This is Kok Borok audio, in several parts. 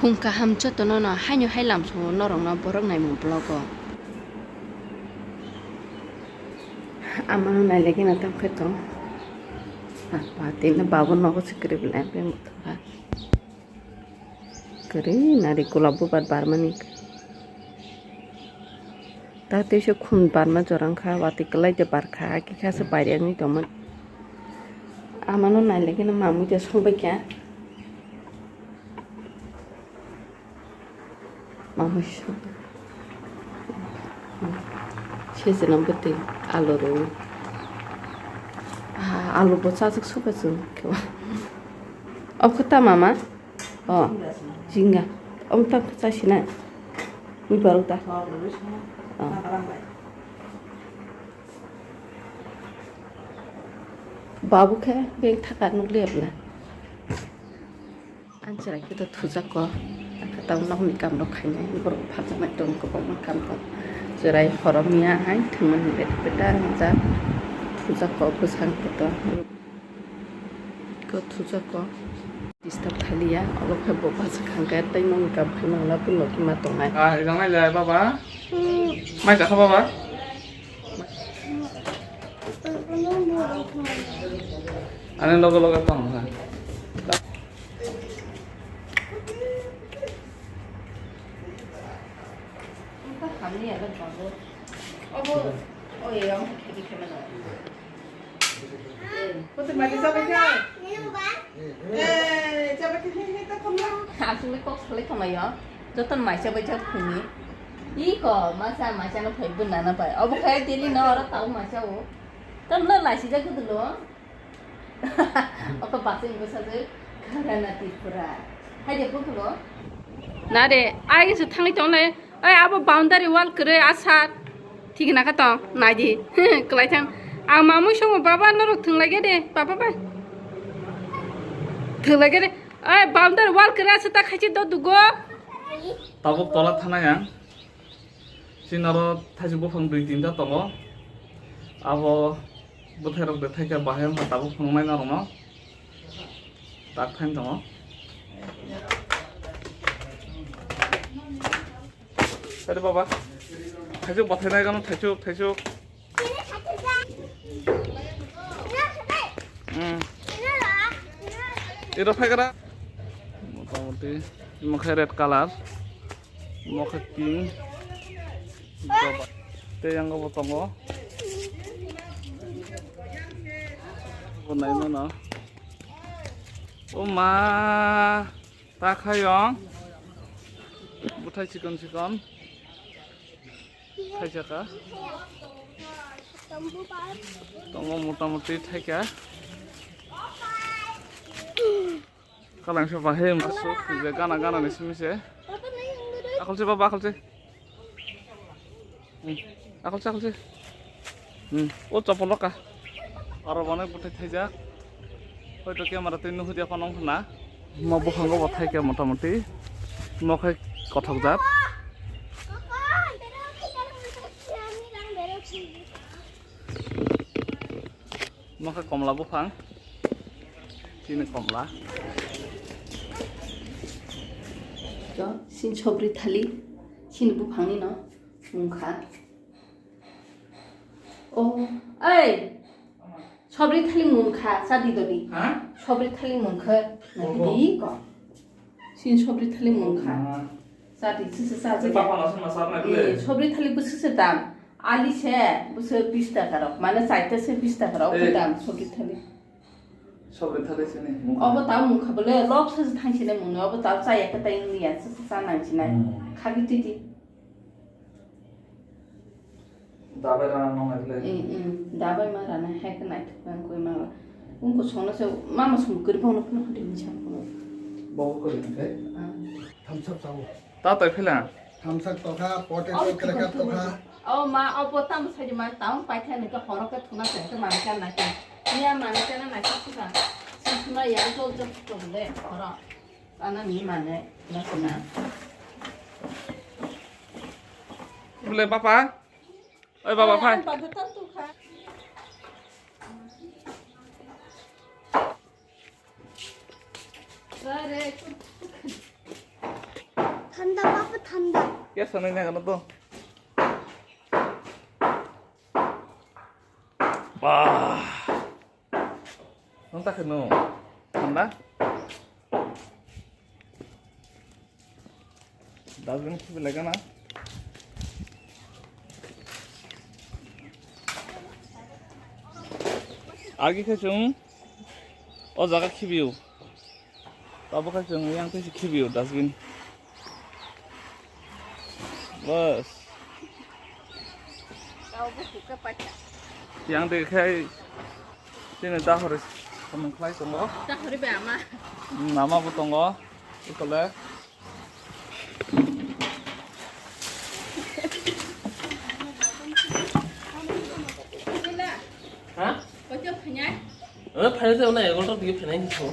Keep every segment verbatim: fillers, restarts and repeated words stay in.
Phung kaham jotono no haino hai lamsongo norokno borok naimung vlog o. Amano nailaikheno tamkhe tong. Apa tini babu nogo se kwrwi belai beng bwtha. Kwrwi nari gulab bubar barmani. Ta teisa khum barma jorang kha, watwi kwlai de barkha, hakhe kha se pairiyangni tongmani. Amano nailaikheno mamwi de songbaikha. Mamwi song. Sejeno bwtwi alu rw. Ah, alu bo chajak suka chwng khe. Omo khe ta mama? Oh, jinga. Omo ta khe chasina. Ui barota. Oh. Babu khe beng thaka nukliya bwla. Ang chwrai khe to thujako. Ang khe tamo nokni kamrok khainai. Borok phajaknai tong kwbangma kam tong. Chwrai horomya hai thwngmani beta beta wngjak. Thujako bwsang khe to. Ko thujako. Disturb khailiya. Obo khe bo bwswk hwnkhe tei nokni kam khaima wngla buino khe ma tongnai. Ah, ejang nai le baba. Mai jakha baba. Ani logo logo tong kha. Aswk le kok salai tonglaio. Jotono maisa bai jak phungni. Iko masa maisa no phai bwna na pai. Obo khai daily no oro tau maisa o. Tamno laisijak kwdwlo. Oko basing bwsajwk Gharana Tripura. Haide bukulo. Na de, ai se thangwi tongnai. Ai abo boundary wall kwrwi asat. Thik na kha tong, naidi. Kwlai thang. Ang mamui songo baba norok thwnglai de, baba bai. Thwnglai de. Ai boundary wall kwrwi asat ta khachi do dugo. Tabuk tola thana yang. Chini oro thaisuk buphang dui tinta tongo. Abo bwthairok de thaikha bahai wngkha tabuk phunuknai norokno. Tak thain tongo. Ade baba. Thaisuk bwthainai gano thaisuk, thaisuk. Hmm. Iro phaikara. Motamoti, mokhe red colour. Mokhe pink. Tei yang bo tongo. Bo nai mano. O ma, ta khayong. Buthai chikon chikon. Thaisaka. Tongo motamoti thaika. Kalangsa bahai wngkha suk, je gana gana ni simi se. Akolse baba, akolse. Hmm. Akolse, akolse. Hmm. O chopolo ka. Aro bone bwthai thaijak. Hoito camera twi nuhudi phano wngkha na. Mo buphango bo thaika motamoti. Mo khai kothok jak. Mo khe komla buphang. Chini komla. To, sin sobri thali, sin buphangni no mungkha. O, ei, sobri thali mungkha, chadi dodi. Ha? Sobri thali mungkha, Oho. Nadi ko. Sin sobri thali mungkha. Ah. Chadi sisi sa Papa no sima sa na bile. Sobri thali busi se dam. Ali se busi bis taka rok. Mane chaita se bis taka rok. Eh. Dam sobri thali. Sobri thali sini mungkha. Obo ta mungkha bole lok se thang sini mungni. Obo ta chaya ka tai ni ya se sa nang sini. Hmm. Khagi titi. Dabai rana nong nai le. Dabai ma rana hai ka nai thuk nang koi ma. Ungko songna se mama song kiri bong no phano hadi ni sa phano. Bong kori nang kai. Ah. Thamsak tau. Ta tai phila. Thamsak tokha, potato cracker tokha. Oh ma, oh potam sai ma taung pai thani ka horo ka thuna sai ka ma ka nai ka. Nia ma ka na nai ka suka. Sisma ya jol jol to le horo. Ana ni mane na kuna. Bole papa. Oi baba phai. Ang padu tam tu kha. Are. Thanda, papa, thanda. Ya, sanai na gana to. Bah. Nung tak no. Thanda. Dustbin khibi lai gana. Agi khe chwng o jaga khibiyo. Abo khe chwng yang twi se khibiyo dustbin. Bas. Yang de khai tini dahore samung khlai tongo. Dahore be ama. Hmm, ama bo tongo. Ikole. Ha? Koito phainai? Eh, phainai se ona egarota dige phainai ni so.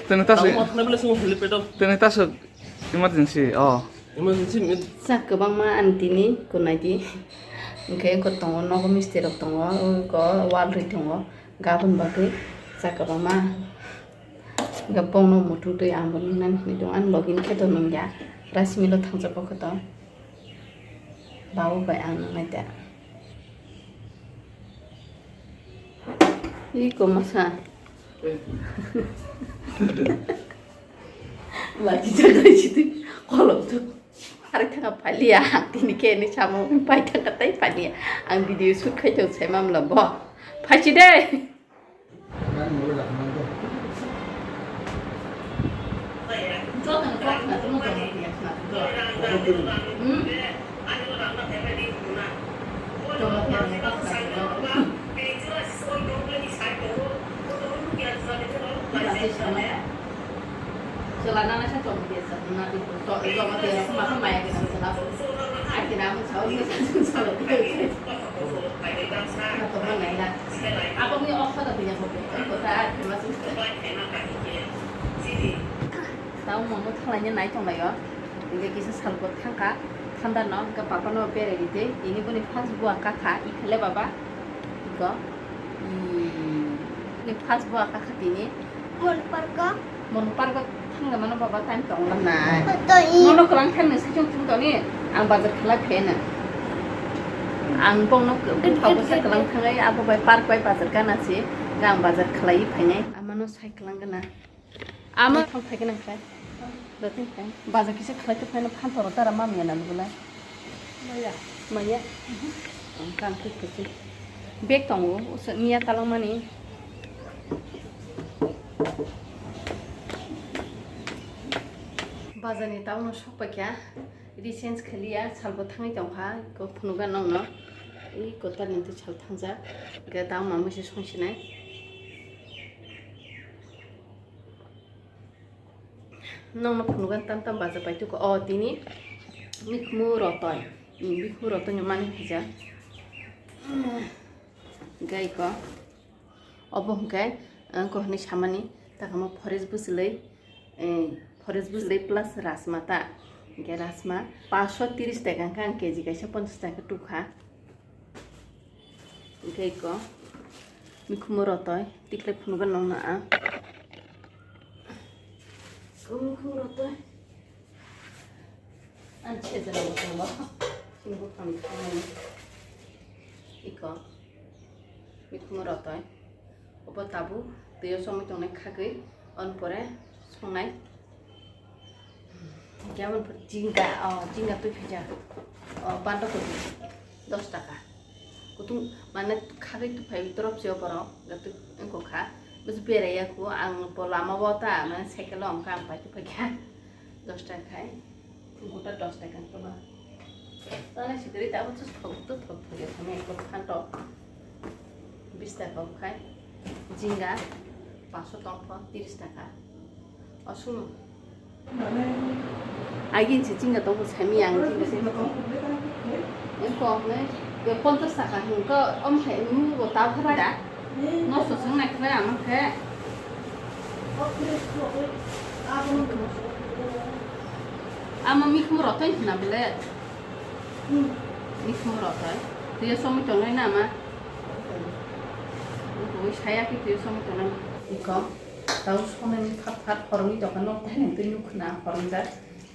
Tene ta se. Tamo thangna bele se mo helipad o. Tene ta se emergency. Oh. Emergency mi. Sak kwbangma ani tini kunai di. Hwnkhe ko tongo, nogo misti rok tongo, ko wall rwi tongo. Gabon bagwi sak kwbangma. Hwnkhe bongno muthung twi ang bo nungnani hwnwi tongo. Ani login khe to nungya. Rice mill o thangjak o khe to. Babu bai ang nungnai da. Iko masa. Lagi jagai sidi kolom tu. Hari thangka phalia, tini khe ni samo pai thangka tai phalia. Ang video shoot khai tong sai mamla bo. Phaisi de. Chwla nana sa chong dia sa na di to jomo dia ma ma ya ke sa. Ai ke na mo sa ni sa sa. Na to ma nai la. Abo ni okha da dia ko ko ta ma su. Tao mamo thalai ni nai tong lai o. Inge kisa sal bo thangka. Thanda no ke papa no bere di te. Ini boni first bua kakha ikhale baba. Iko. Hmm. Ini first bua kakha tini. Mon parka. Mon parka thangna mano baba time tong la nai. To i. Mono kelang thang ni sachung chung toni. Ang bazar khalai phena. Ang bong no bukha busa kelang thangai abo bai park bai bazar kana si. Ang bazar khalai phainai. Amano sai kelang gana. Ama thang phai gana khai. Bazar kisa khalai to phaina phan toro tara mam ya nan gula. Maya. Maya. Ang kang khe khe. Bag tongo, usa miya talangmani. Bazar ni town o sok paikha, rechange khaliya, salbo thangwi tongkha, iko phunuga nokno, iko tarni twi sal thangjak, hwnkhe town mamwi se songsinai. Nokno phunugan tam tam baja paituko. O tini mikhumu rotoi. Mikhumu rotoi no mani phija. Hwnkhe iko obo hwnkhe ang ko hwnwi samani takamo forest bwchwlwi, eh, forest bwchwlwi plus rasma ta. Hwnkhe rasma paanch sho tiris taka hwnkhe ang keji kaisa ponchas taka tukha. Hwnkhe iko mikhumu rotoi, tikhlai phunugo nokno ang. Mikhumu rotoi. Ang sejera bo tongo. Sini bo phan thangmani. Iko mikhumu rotoi. Obo tabuk twiyo chomwi tongnai khagwi, on pore songnai. Kemon jinga, oh, jinga twi phija. Oh, banda kopi, dos taka. Kutung mane khagwi tuphai torop se borok, gatwi wngkha. Bus beraiya ku, ang bo lama o ta, mane cycle o wngkha, ang pai tuphai kha. Dos taka khai. Gota dos taka wngkha ba. Tane sikiri ta, abo thok, to thok, thok, ya, kami ekor khanto. Bis taka khai. Jinga, paso tongpho, tiris taka. Osuno. Agin se jinga tongpho sami ang jinga se. Eko ne, ke ponchas taka hingko om khai mu bo ta phara da. Nosto song nai khlai ama khe. Ama mikhumu rotoi hina bele. Mikhumu rotoi. Twiyo somoi tongnai na ama. Ui saya khe twiyo somoi tongnai. Iko. Tau sonani phat phat horongwi tongkha, nok thani twi nukhna horomjak.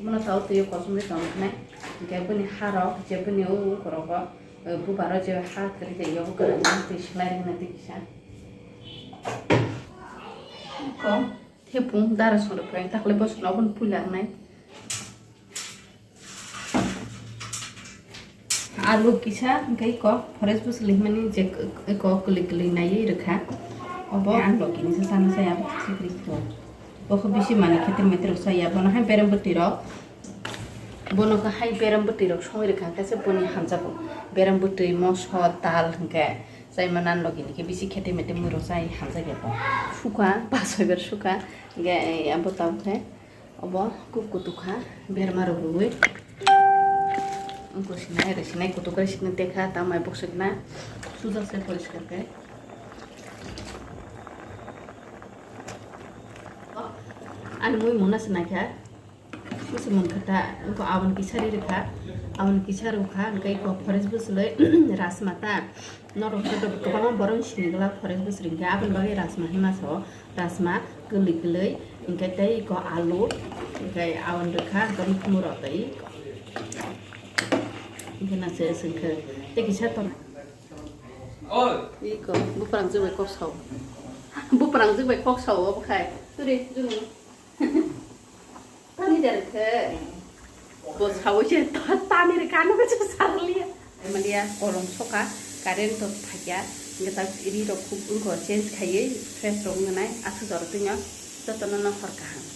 Bono tao twi kosom ri tong khnai. Hingke bini ha rok je bini o ungkor rogo, eh, bubar o je ha kwrwi de yogo kwrwi twi swlai rwna twi kisa. Ko thepung dara song rok phai takle bosono obono pui lagnai. Alu kisa hingke iko fresh bwswlwi himani je k-, iko kwlwi kwlwi naiwi rwkha. Obo ang logi ni sa sana saya abo sikri ko. Bokho bisi mani khetir metir rok saya bono hai berem bwtwi rok. Bono khe hai berem bwtwi rok songwi rwkha hingke se boni hamjago. Berem bwtwi moso tal hingke chai manan logi ni khe bisi khetir metir mui rok chai hamjak ya bo. Suka ba soibar suka hingke abo tamo khe. Obo kuk kutuk kha, berma rok rwui. Wngkuk sinai, rw sinai, kutuk rw sinai tekha, tamo mai bwswk na. Sujak se poriskar khe. Ani mui muna se naikha. Bwswk munkha ta, wngkuk aboni kisa ri rwkha. Aboni kisa rwkha, hwnkhe iko fresh bwswlwi rasma ta. Norok joto kwbangma borok sini glak forest bwswrwng khe aboni bagwi rasma hima sao, rasma kwlwi kwlwi, hwnkhe tei iko alu, hwnkhe aboni rwkha, hwnkhe nukhungno rw twi. Hwnkhe nase swngkhe tei kisa ton. Iko buprangjwk bai kok sao. Buprangjwk bai kok sao obo khai. Turi, junu. Tani da rwkhe. Bo sawi se ta-, tani rwkhe ano khe sarliya. Maliya kolom soka, current to thakya. Hingke ta ri rok khub wngkha change khaiwi fresh rok wngnai aswk jora twino jotono no hor kaham.